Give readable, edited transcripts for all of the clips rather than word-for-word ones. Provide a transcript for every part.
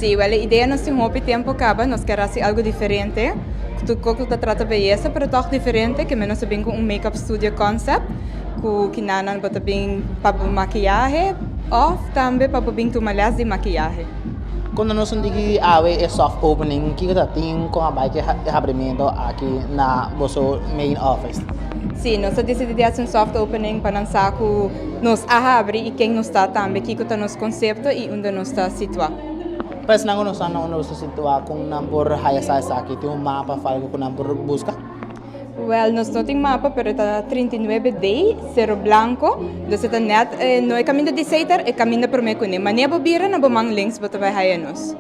Si, wel, e idea nos tin hopi tempo caba, nos kier haci algo diferente. Tur cu ta trata beyesa, pero toch diferente, cu nos bin cu un makeup studio concept, cu kinan bo ta bin pa makiyahe, of tambe pa bin tuma les di makiyahe. Cuando nos di awe e soft opening, kico ta tin con a bay e habrimento aki na boso main office? Si, nos a dicidi di haci un soft opening pa nan sa cu nos a habri y ken nos ta tambe, kico ta nos concepto y unda nos ta situa. Pues nan no sa na unda ta situa, con nan por haya sa esaki, tin un mapa of algo cu nan por busca? Well, nos no tin mapa, pero ta 39D, Cero Blanco. Dus ta net, no e caminda di Setar, e caminda prome cune. Manera bo bira na bo man links, bo ta bay haya nos.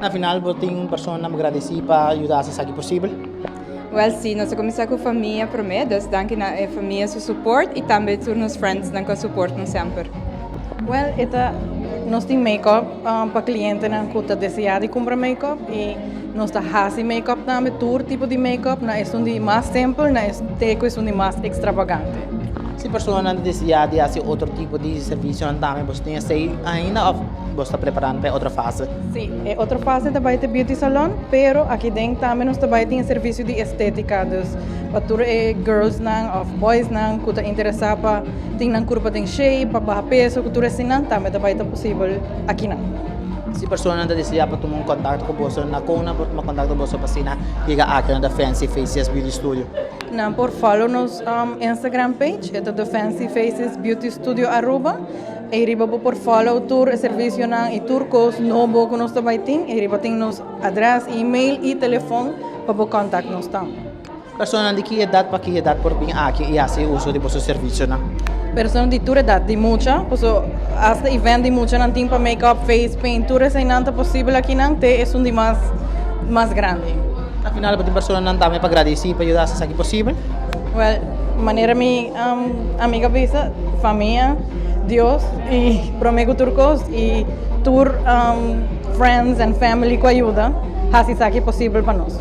Na final, bo tin un persona gradici pa yuda esaki posibel? Well, si, nos a cuminsa cu famia prome, dus danki na famia su support y tambe tur nos friends nan cu support nos semper. Well, e ta nos tin make-up pa clientenan cu ta desea di cumpra make-up y nos ta haci make-up tambe, tur tipo di make-up, na esun di mas simpel, na te cu esun di mas extravagante. Si persona desea di haci otro tipo di servicio tambe, bo tin esey ainda of bo ta preparando pa otro fase? Si, e otro fase tambe ta beauty salon, pero aki den tambe nos tambe tin servicio di estetica, dus pa tur e girls nan of boys nan cu ta interesa pa tin nan curpa den shape, pa baha peso, cu tur asina nan tambe tambe ta posibel aki nan. Si persona desea pa tuma un contacto cu bo, na con por tuma contacto cu bo pa asina yega aki na The Fancy Faces Beauty Studio? Nan por follow nos Instagram page, e ta The Fancy Faces Beauty Studio Aruba. Y riba bo por follow tur servicio nan y tur cos nobo cu nos tambe tin. Y riba tin nos adres, email y telefon pa bo contact nos tambe. Persona di ki edad pa ki edad por bin aki y haci uso di boso servicio nan? Persona di tur edad, di mucha, paso hasta event di mucha nan tin pa make-up, face paint, tur esey nan ta posibel aki nan, te esun di mas grandi. Na final, tin persona nan tambe pa gradici pa yuda esaki posibel? Well, manera mi amiga bisa, famia, Dios y prome cu tur cos y tur friends and family cu a yuda, haci esaki posibel pa nos.